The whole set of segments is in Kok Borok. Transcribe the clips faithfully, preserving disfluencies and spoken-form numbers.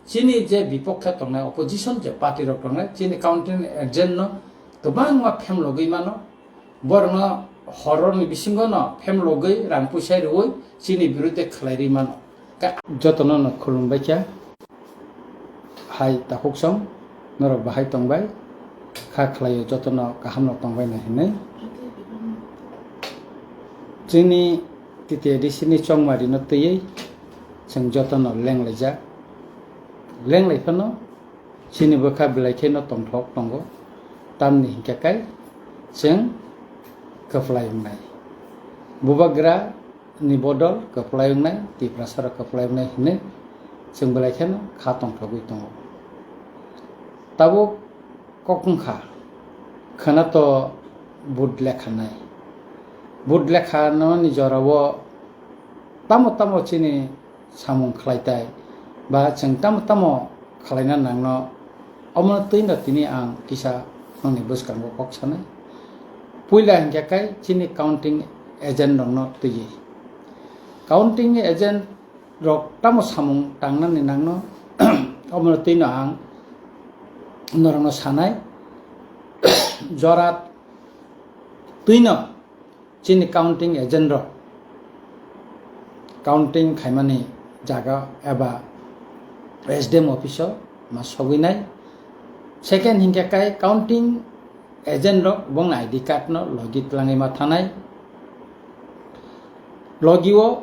chini je bipokhe tongnai, opposition je party rok tongnai, chini counting agent no kwbangma phemlogwi mano. Borokno horrorni bisingo no phemlogwi rang puisa rwui chini birudhe khlai rwi mano. Ka-, jotono no khulumbai kha. Hai takhuk song, norok bahai tongbai? Kha khlaio jotono kaham no tongbai na hinwi. Chini T T A D C ni chongmari no twiwi chwng jotono lenglaijak. Lenglai phano chini bwkha belai kheno tongthok tongo, tamni hinkhe kai chwng kwplai wngnai. Bubagra ni bodol kwplai wngnai, Tiprasa rok kwplai wngnai hinwi chwng belai kheno kha tongthogwi tongo. Tabuk kok wngkha, khwna to vote lekhanai. Vote lekha nani jorao tamo tamo chini samung khlai tai, ba chwng tamo tamo khlaina nangno, omono twino tini ang kisa nokni bwskango kok sanai. Puila hinkhe kai chini counting agent rokno twiwi. Counting agent rok tamo samung tangnani nangno, omono twino ang norokno sanai. Jora twino chini counting agent rok counting khaimani jaga eba S D M office o ma sogwi nai. Second hinkhe kai counting agent rok bongni I D card no logi twlangwi ma thanai. Logi o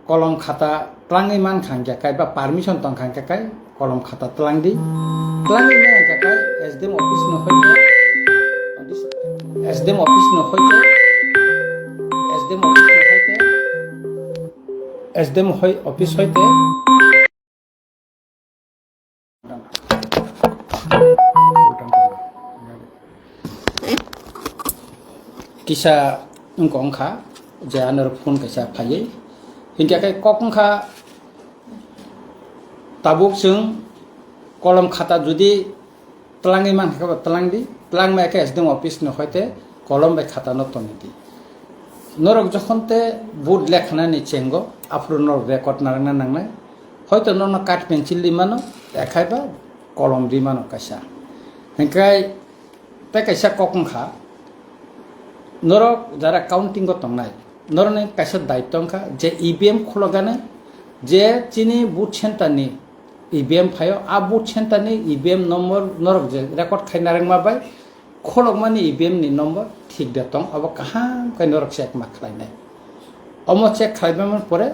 kolom khata twlangwi mankha hwnkhe kai ba permission tongkha hwnkhe kai kolom khata twlang di. Twlangwi maya hwnkhe kai S D M office no hoite, S D M office no hoite, S D M office no hoite, S D M hoi-, office hoite. Kisa wngkha wngkha je ano phone kaisa phaiwi hinkhe khe kok wngkha tabuk chwng kolom khata jodi twlangwi mankha khe bo twlang di, twlang maya khe S D M office no hoite kolom bai khata no tongwi di. Norok jokhon te vote lekhanani chengo aphuru norok record narwkna nangnai. Hoito nono card pencil di mano, ekhai ba kolom di mano kaisa. Hinkhe tei kaisa kok wngkha, norok jara counting o tongnai, norokni kaisa daityo wngkha je E V M khulogani, je chini vote center ni E V M phaio, a vote center ni E V M number norok je record khai narwkma bai, kholokmani E V M ni number thik de tong, abo kaham khe norok check ma khlainai. Omo check khlaibaimani pore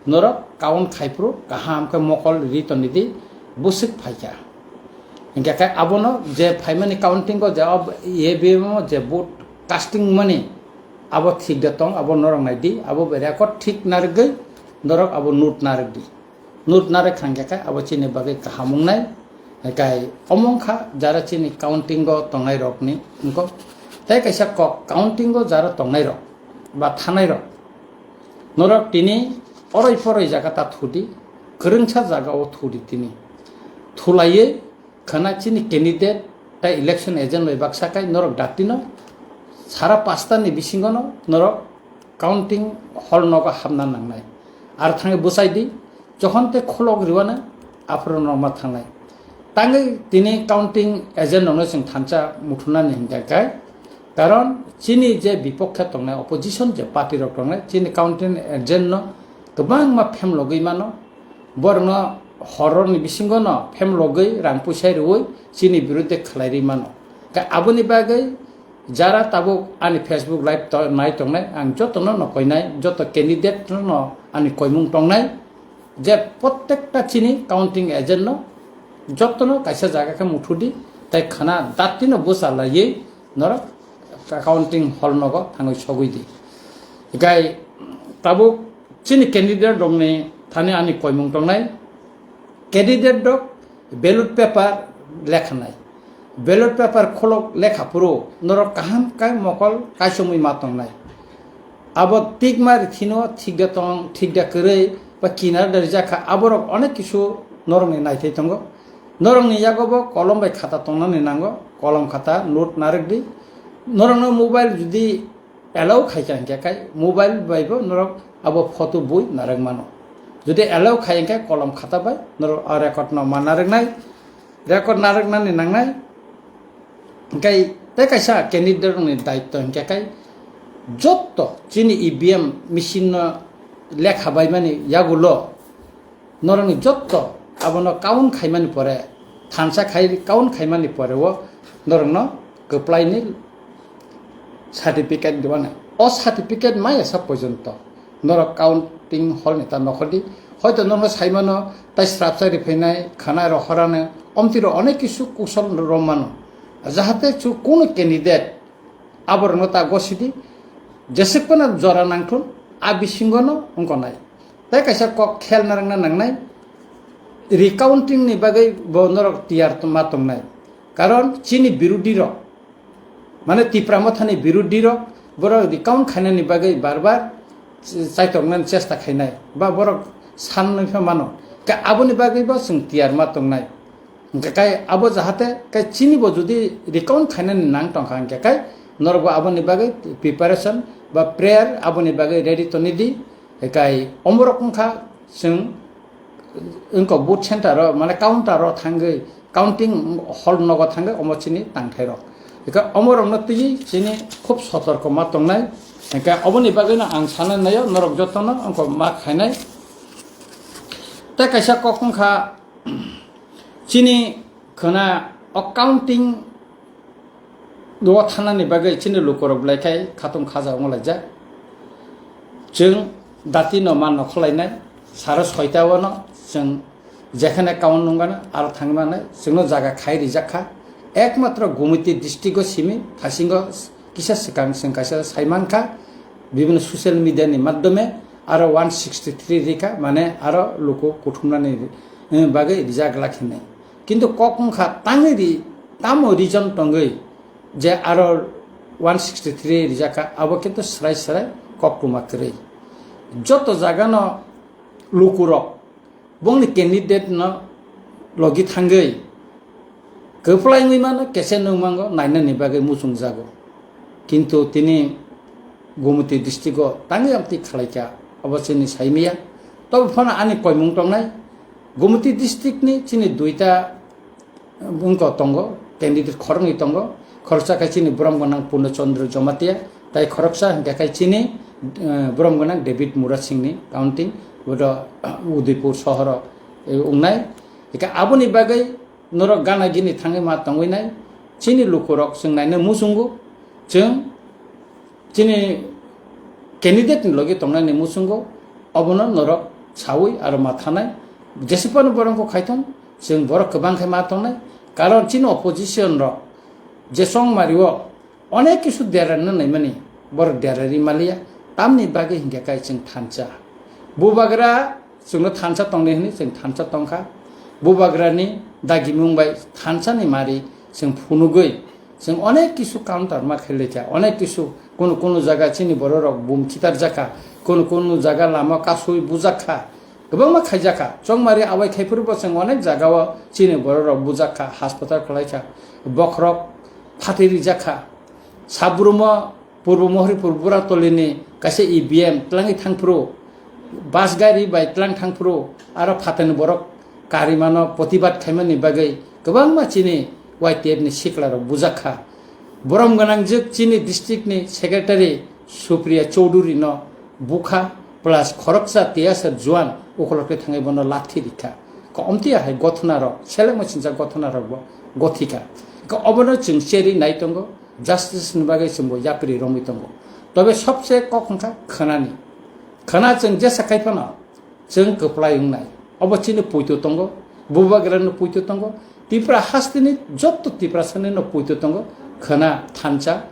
norok count khaiphuru kaham khe mokol ri tongdi, bwswk phaikha. Hinkhe khe abono je phaimani counting o je ob-, E V M o je vote casting mani abo thik de tong, abo norok naidi, abo bai record thik narwgwi norok abo note narwkdi. Note narwk kha hwnkhe khe abo chini bagwi kaham wngnai. Hinkhe omo wngkha jara chini counting o tongnai rokni wngkha. Tei kaisa kok, counting o jara tongnai rok ba thanai rok, norok tini oroi poroi jaga ta thudi, kwrwngsa jaga o thudi tini. Thulaiwi khwna chini candidate tei election agent bai baksa kai norok datino sara pasta ni bisingo no norok counting hall nogo hapna nangnai. Ar thangwi bwsai di, jokhon tei kholok riwana aphuru norma thangnai. Tangwi tini counting agent rokno chwng thansa muthunani hinkhe khe, karon chini je bipokhe tongnai, opposition je party rok tongnai, chini counting agent no kwbangma phemlogwi mano, borokno horror ni bisingo no phemlogwi rang puisa rwui chini birudhe khlai rwi mano. Khe aboni bagwi jara tabuk ani Facebook live to-, nai tongnai, ang jotono no koinai, joto candidate no ani koimung tongnai, je prottekta chini counting agent no jotono kaisa jaga khe muthudi, tei khwna datino bwsa laiwi norok counting hall nogo thangwi sogwi di. Hinkhe tabuk chini candidate rokni thani ani koimung tongnai, candidate rok ballot paper lekhanai. Ballot paper kholok lekha phuru norok kaham khe mokol kaisomwi ma tongnai. Abo tikma rithino thik da tong, thik da kwrwi ba kinar da rijak kha, aborok onek kisu norokni naithai tongo. Norokni yago bo kolom bai khata tongnani nango, kolom khata note narwk di. Norokno mobile judi allow khaikha hinkhe khai mobile bai bo norok abo photo bui narwk mano. Jodi allow khai hwnkhe kolom khata bai norok o record no ma narwknai, record narwknani nangnai. Hwnkhe tei kaisa candidate rokni daitto hwnkhe kai jotto chini E V M machine no lekha baimani yagulo norokni jotto abono count khaimani pore, thansa khai count khaimani pore o norokno kwplaini certificate dibanai. O certificate maya sa porjonto norok counting hall ni ta nokhordi. Hoito norokno saimano tai srapsa riphainai, khana rohorano, omtiro onek kisu kusol romano. Jahate chu kunu candidate aborokno ta gosidi, jesek phano jora nangthun, a bisingono wngkha nai. Tai kaisa kok khel narwkna nangnai, recounting ni bagwi bo norok tiyar ma tongnai. Karon chini birodhi rok, mane Tipra Mothani birodhi rok, borok recount khainani bagwi bar bar chaitoknani chesta khainai, ba borok sanwi pha mano. Ka aboni bagwi bo chwng tiyar ma tongnai. Hingke kai abo jahate kai chini bo jodi recount khainani nang tongkha hingke kai norok bo aboni bagwi preparation ba prayer aboni bagwi ready toni di. Kai omorok wngkha chwng wngkok vote center o mane counter o thangwi counting hall nogo thangwi omo chini tangthai rok. Hingke omorokno twi chini khub sotorko ma tongnai. Hingke oboni bagwino ang sanai naio norok jotono wngkok ma khainai. Tei kaisa kok wngkha, chini khwna o counting o thanani bagwi chini lukurok belai khai khatung khaja wnglaijak. Chwng dati no man nokhorlainai, saro soita o no chwng jekhane count nung gana aro thangwi mannai, chwngno jaga khai rijak kha. Ekmatro Gumiti district o simi thasingo kisa swkang chwng kaisa sai mankha, bibhinno social media ni madhyome aro one sixty three rikha, mane aro luku kuthumnani, eh, bagwi rijak glak hinwi. Kintu kok wngkha tangwi ri, tamo reason tongwi je aro one sixty three rijak kha, abo kintu srai srai koktwma kwrwi. Joto jagano lukurok bongni candidate no logi thangwi kwplai wngwi mano, kese nung mango nainani bagwi muchung jago. Kintu tini Gumiti district o tangwi amtwi khlai kha, abo chini saimaya. Tobo phano ani koimung tongnai, Gumiti district ni chini duita wngko tongo, candidate khoroknwi tongo. Khoroksa khe chini borom gwnang Purno Chandra Jamatia, tai khoroksa hingkha khe chini, eh, borom gwnang David Murasing ni counting, bodo, eh, Udaipur sohoro, eh, wngnai. Hingkhe aboni bagwi norok gana gini thangwi ma tongwi nai, chini lukurok chwng naina muchungo, chwng chini candidate ni logi tongnani muchungo, obono norok sawi aro ma thanai. Jesi phano borok kho khaithong, chwng borok kwbang khe ma tongnai. Karon chini opposition rok je chongmari o onek kisu derarna naimani, borok derari maliya, tamni bagwi hinkhe kai chwng thansa. Bubagra chwngno thansa tongnai hwnwi chwng thansa tongkha. Bubagrani dagimung bai thansani mari chwng phunugwi chwng onek kisu counter ma khailai kha, onek kisu kunu kunu jaga chini bororok bum khitarjakha, kunu kunu jaga lama kasui bujakha, kwbangma khaijakha. Chongmari awai khai phuru bo chwng onek jagao chini bororok bujakha, hospital khwlaikha, bokhorok phatwi rijakha. Sabrumo Purbo Mohoripur Buratolini kaisa E V M twlangwi thangphuru, bus gari bai twlang thangphuru, aro phatani borok karimano protibad khaimani bagwi kwbangma chini Y T F ni siklarok bujakha. Borom gwnangjwk chini district ni secretary Supriya Chowdhury no bukha plus khoroksa tiyasa juan ukolokhe thangwi bono lathi rikha. Ka omtiya hai gothonarok, selengma sinjak gothonarok bo gothika. Ka obono chwng cherwi nai tongo. Justice ni bagwi chwngbo yapri romwi tongo. Tobe sobse kok wngkha khwnani. Khwna chwng jesa khai phano chwng kwplai wngnai. Obo chini poito tongo, bubagrani poito tongo. Tipra hasteni jotto Tiprasani no poito tongo. Khwna thansa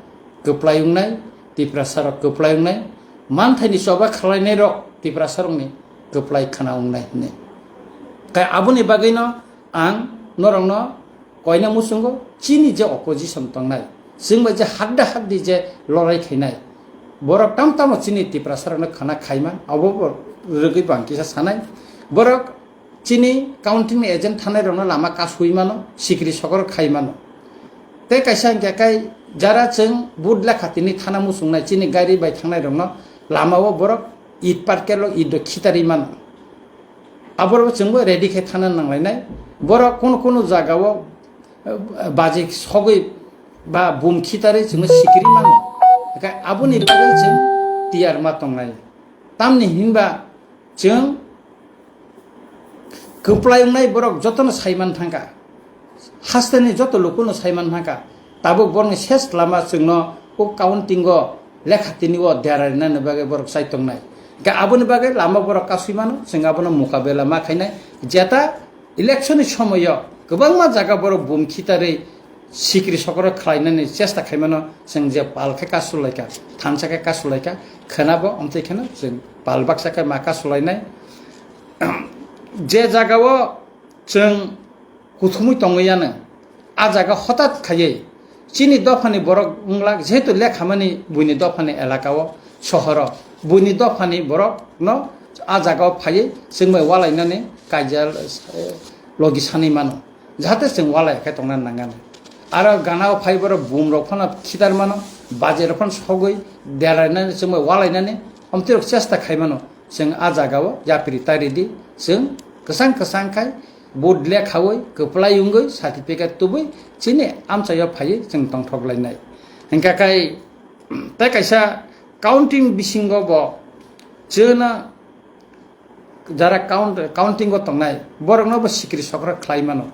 kwplai wngnai, Tiprasarok kwplai wngnai. Manthaini choba khwlainairok Tiprasarokni kwplai khwna wngnai hwnwi. Tai aboni bagwino ang norokno koina muchungo chini je opposition tongnai, chwng bai je hakda hakdi je lorai khainai, borok tam tamo chini Tiprasarokno khana khaima, abo bo rwgwi bo ang kisa sanai. Borok chini counting ni agent thanai rokno lama kasui mano, sikri sokoro khai mano. Tei kaisa hingkha kai jara chwng vote lekha tini thana muchungnai chini gari bai thangnai rokno lama o borok it parkelo it do khitari mano. Aborok chwngbo ready khe thana nanglainai. Borok kunu kunu jagao, eh, baji sogwi ba bum khitarwi chwngno sikiri mano. Hwnkhe aboni bagwi chwng tiyar ma tongnai. Tamni hinba chwng kwplai wngnai borok jotono sai man thangkha. Hasteni joto lukuno sai man thangkha. Tabuk borokni ses lama chwngno o counting o lekha tini o dera rinani bagwi borok chai tongnai. Hwnkhe aboni bagwi lama borok kasui mano, chwng abono mukabela ma khainai. Jeta election ni somoyo kwbangma jaga borok bum khitarwi sikri sokro khlainani chesta khaimano, chwng je pal khe kasulaikha, thansa khe kasulaikha, khwnabo omtwi kheno chwng pal baksa khe ma kasulainai. Je jagao chwng kuthumwi tongwi yano, a jaga hotat khaiwi chini dophani borok wngla, jehetu lekhamani buini dophani elakao, sohoro, buini dophani borokno a jagao phaiwi chwng bai walainani kaijal, eh, logi sanwi mano. Jahate chwng walai khe tongna nangani. Aro ganao phai borok bumrok phano khitar mano, bajerok phano sogwi derainani chwng bai walainani omtwirok chesta khai mano. Chwng a jagao yapri tari di, chwng kwchang kwchang khai vote lekhawi, kwplai wngwi, certificate tubui chini amchaio phaiwi chwng tongthok lainai. Hwnkha khai tei kaisa counting bisingo bo chwngno jara count, counting o tongnai, borokno bo sikiri sokra khlai mano.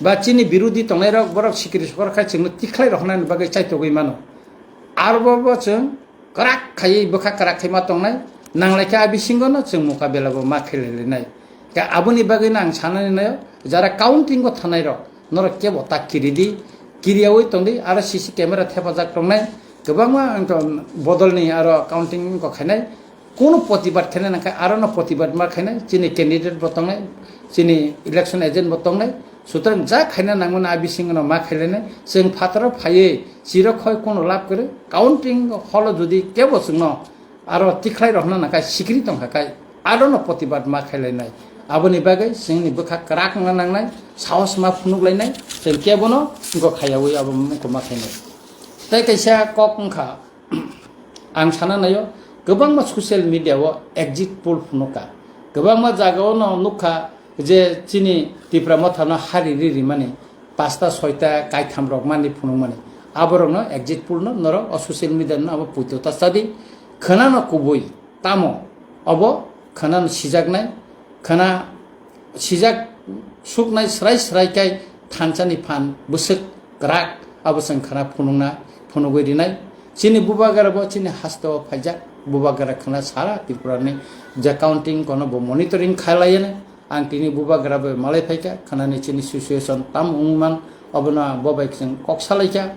Ba chini birodi tongnairok, borok sikiri sokra khai chwngno tikhlai rohornani bagwi chaitogwi mano. Arbo bo chwng kwrak khaiwi bwkha kwrak khai ma tongnai, nanglaikhe a bisingono chwng mukabela bo ma khlailainai. Khe aboni bagwino ang sanani naio, jara counting o thanairok, norok kebo ta kiri di, kiriyawi tong di, aro C C camera thepajak tongnai, kwbangma wngkha bodolni aro counting wngkha khainai, kunu protibad khainai nangkha, arono protibad ma khainai, chini candidate bo tongnai, chini election agent bo tongnai, sutrang ja khaina nangmani a bisingono ma khailainai, chwng phataro phaiwi chirok khoi kunu lab kwrwi, counting holo jodi kebo chwngno aro tikhlai rohna nangkha sikiri tongkha khai, arono protibad ma khailainai. Aboni bagwi chwngni bwkha kwrak wngna nangnai, sahos ma phunuk lainai, chwng kebono wngkha khaiyawi abo wngkha ma khainai. Tei kaisa kok wngkha, ang sana naio, kwbangma social media o exit poll phunukha, kwbangma jaga o no nukha je chini Tipra Motha no hari ri rimani, pasta soita kaitham rok mani phunukmani. Aborokno exit poll no norok o social media no abo puito ta chadi. Khwnano kubui tamo obo khwnano sijaknai, khwna sijak suknai srai srai kai thansani phan bwswk kwrak abo chwng khwna phunukna phunugwi rinai. Chini bubagra bo chini hasteo phaijak, bubagra khwna sara Tripura ni je counting kono bo monitoring khailaiya. Ang tini bubagra bai malai phaikha, khwnani chini situation tam wngman, obono bo bai chwng kok salaikha.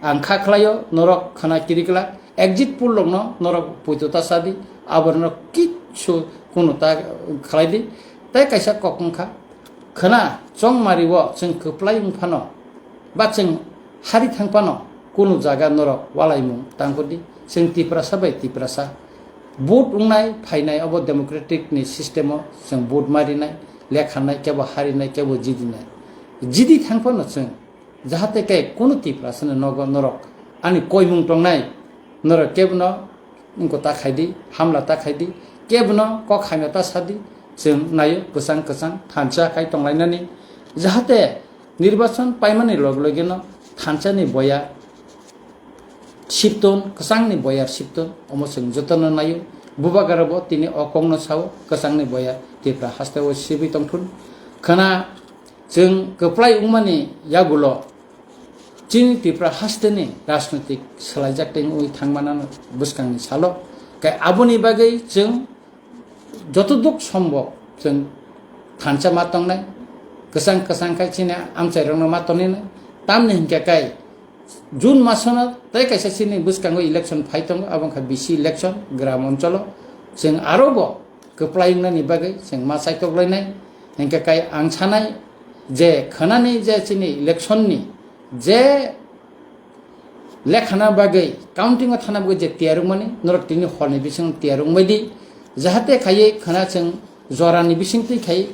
Ang kha khlaio, norok khwna kirikla, exit poll rokno norok puito ta sadi, aborno kichu kunu ta khlai di. Tei kaisa kok wngkha, khwna chongmari o chwng kwplai wng phano, ba chwng hari thang phano kunu jaga norok walaimung tangkudi. Chwng Tiprasa bai Tiprasa vote wngnai phainai obo democratic ni system o chwng vote marinai, lekhanai, kebo harinai, kebo jidinai. Jidi thang phano chwng jahate khe kunu Tiprasa ni nogo norok ani koimung tongnai, norok kebono wngko ta khaidi, hamla ta khaidi, kebono kok hamya ta sadi, chwng naio kwchang kwchang thansa khai tonglainani, jahate nirbachon paimani log logino thansani boya sipton, kwchangni boya sipton, omo chwng jotono naio. Bubagra bo tini o kokno sao, kwchangni boya Tipra hasteo sibwi tongthun. Khwna chwng kwplai wngmani yagulo chini Tipra hasteni rajnoitik swlaijak tei wngwi thangmanano bwskangni salo. Khe aboni bagwi chwng jotoduk sombok chwng thansa ma tongnai, kwchang kwchang khai chini amchairokno ma tongninai. Tamni hinkhe kai June masono tei kaisa chini bwskango election phai tongo, abo wngkha B C election, gram oncholo. Chwng aro bo kwplai wngnani bagwi chwng ma chaitok lainai. Hinkhe kai ang sanai je khwnani je chini election ni je lekhana bagwi, counting o thana bagwi je tiyar wngmani, norok tini horni bisingo tiyar wngbai di, jahate khaiwi khwna chwng jorani bisingtwi khai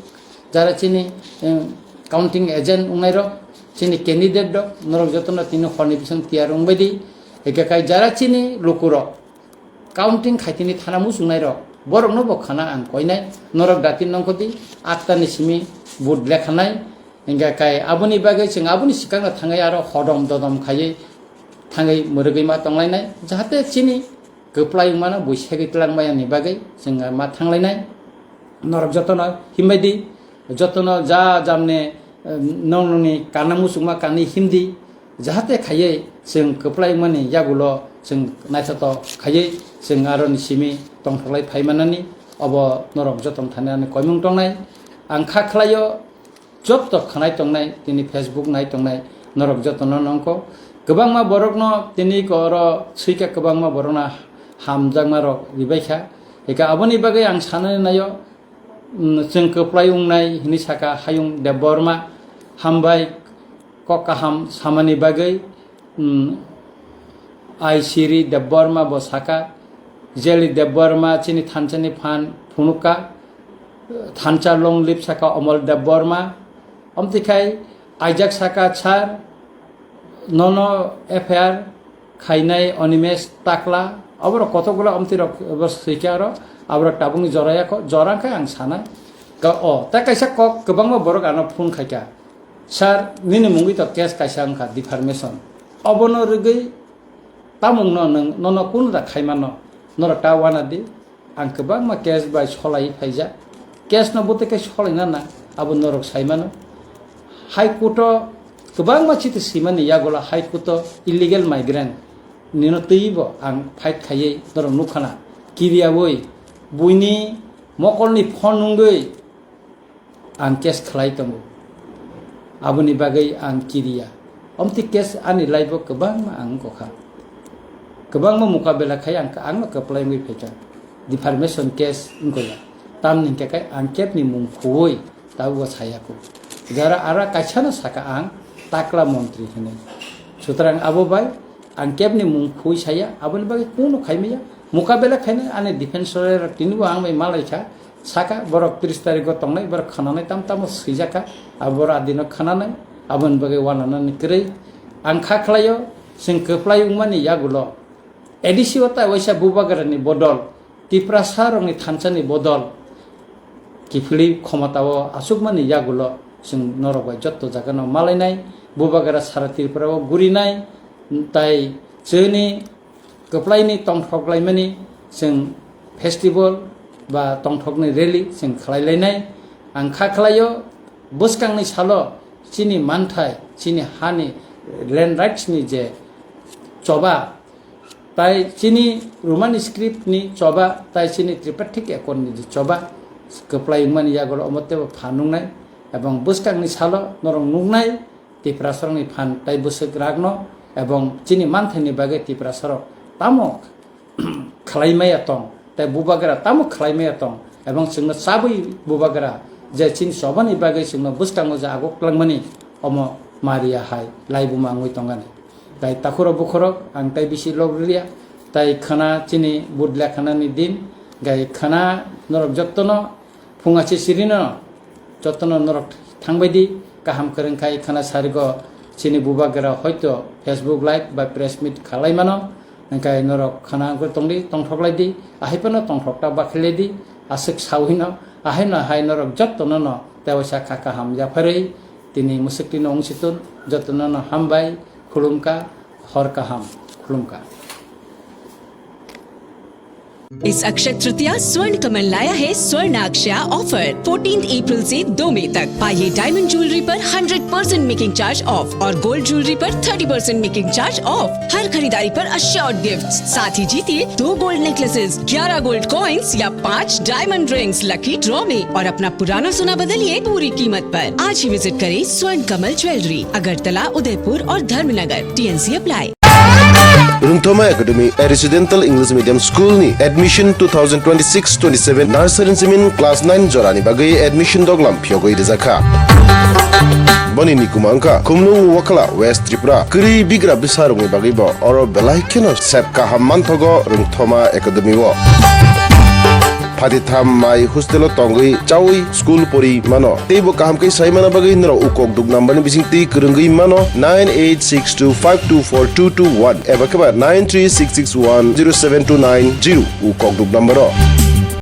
jara chini, em, counting agent wngnairok, chini candidate rok, norok jotono tini horni bising tiyar wngbai di, eke kai jara chini lukurok, counting khaitini thana muchungnairok, Borokno bo khana ang koinai, norok dati nongkhodi, atta ni simi vote lekhanai, hingkha kai aboni bagwi chwng aboni swkangno thangwi aro hodom dodom khaiwi thangwi mwrwgwi ma tonglainai, jahate chini kwplai wngmano buisegwi twlangmaya ni bagwi chwng ma thanglainai. Norok jotono himbai di, jotono ja jamne, eh, nong nongni kana muchungma kanwi himdi, jahate khaiwi chwng kwplai wngmani yagulo chwng naithotok khaiwi chwng aroni simi tongthoklai phaimanani, obo norok jotono thani ani koimung tongnai. Ang kha khlaio, joto khnai tongnai, tini Facebook nai tongnai, norok jotono nongkho. Kwbangma borokno tini ko oro swika, kwbangma borokno hamjakma rok ribaikha. Eka aboni bagwi ang sanani naio, mm, chwng kwplai wngnai hwnwi saka Hayung Debbarma, hambai kok kaham samani bagwi, mm, Aisiri Debbarma bo saka, Jeli Debbarma chini thansa ni phan phunukha, thansa long live saka Omol Debbarma, omtikhai aijak saka sir, nono F I R khainai Animesh Takla, oborok kotokgula omtirok bo swikha aro, aborok tabukni joraya kho, jora khe ang sanai. Ka-, o, ta kaisa kok kwbangma borok ano phone khaikha, "Sir, nini mungwi to case kaisa wngkha, defamation. Obono rwgwi tamungno nwng, nono kun da khaimano, norok ta wana di." Ang kwbangma case bai solai phaijak. Case no bwtwi khe solaina nang, abo norok sai mano. High Court o kwbangma chiti simani yagulo High Court o illegal migrant nino twibo ang fight khaiwi norok nukha na. Kiriyawi buini mokolni phone nungwi ang case khlai tongo. Aboni bagwi ang kiriya. Omti case ani life o kwbangma ang wngkha. Kwbangma mukabela khai ang, ang no kwplai wngwi phaikha. Defamation case wngkha ya. Tamni hwnkhe kai ang kebni mung khuwi tabukbo saya kho. Jara ara kaisa no saka ang takla montri hinwi. Sutrang abo bai ang kebni mung khui saya, aboni bagwi kunu khaimaya. Mukabela khainai ani defense lawyer rok tinibo ang bai malai kha. Saka borok tris tarikh o tongnai, borok khananai tam tamo swijak kha. Abo borok adino khananai, aboni bagwi wananani kwrwi. Ang kha khlaio, chwng kwplai wngmani yagulo A D C o tai waisa bubagrani bodol, Tiprasa rokni thansani bodol, kiphilwi khomotao achukmani yagulo chwng norok bai jotto jagano malainai, bubagra sara Tripura o gurinai, tai chwngni kwplaini tongthok laimani chwng festival ba tongthokni rally chwng khlai lainai. Ang kha khlaio, bwskangni salo chini manthai, chini hani land rights ni je choba, tai chini Romani script ni choba, tai chini Tripartite Accord ni je choba, kwplai wngmani yagulo omo teibo phan nungnai, ebong bwskangni salo norok nuknai, Tiprasarokni phan tai bwswk rakno ebong chini manthaini bagwi Tiprasarok tamo khlai maya tong, tai bubagra tamo khlai maya tong, ebong chwngno chabwi bubagra je chini chobani bagwi chwngno bwskango je agok twlangmani, omo Maria hai laibuma wngwi tongani. Tai takhurok bukhurok ang tai bisi log rwliya, tai khwna chini budla khwnani din, gai khwna norok jottono phunga se sirino jottono norok thangbai di, kaham kwrwng khai khwna sarigo chini bubagra hoito Facebook live ba press meet khalai mano, hwnkhe norok khwna wngwi tongdi, tongthok lai di, ahai phano tongthok ta bakhi lai di, aswk sawi no, ahai no hai norok jottono no tewaisa kha kaham yapharwi tini mwswk tino wng si tun, jottono no hambai, khulumkha, hor kaham, khulumkha. इस अक्षय तृतीया स्वर्ण कमल लाया है स्वर्ण अक्षया offer. Fourteen April से दो मई तक पाइए डायमंड ज्वेलरी पर hundred percent making charge off और गोल्ड ज्वेलरी पर thirty percent making charge off. हर खरीदारी पर अश्योर्ड गिफ्ट, साथ ही जीतिए दो गोल्ड नेकलेसेस, ग्यारह गोल्ड कॉइंस या पाँच डायमंड रिंग्स लकी ड्रॉ में और अपना पुराना सोना बदलिए पूरी कीमत पर। आज ही विजिट करें स्वर्ण कमल ज्वेलरी, अगरतला, उदयपुर और Dharmanagar. TNC apply. Rungthoma Academy, a residential English medium school ni admission two thousand twenty-six twenty-seven nursery simin class nine jorani bagwi admission doglam phiyogwi rijakha. Boni nikuma wngkha Khumlung Wakhala, West Tripura. Kwrwi bigra bwsarokni bagwi bo oro belai kheno sep kaham manthogo Rungthoma Academy o. Phatitham mai hostel o tongwi chawi school pori mano. Teibo kaham khe sai mana bagwi norok u kokduk number ni bising twi kwrwngwi mano nine eight six two five two four two two one eba khe ba nine three six six one zero seven two nine zero u kokduk number o.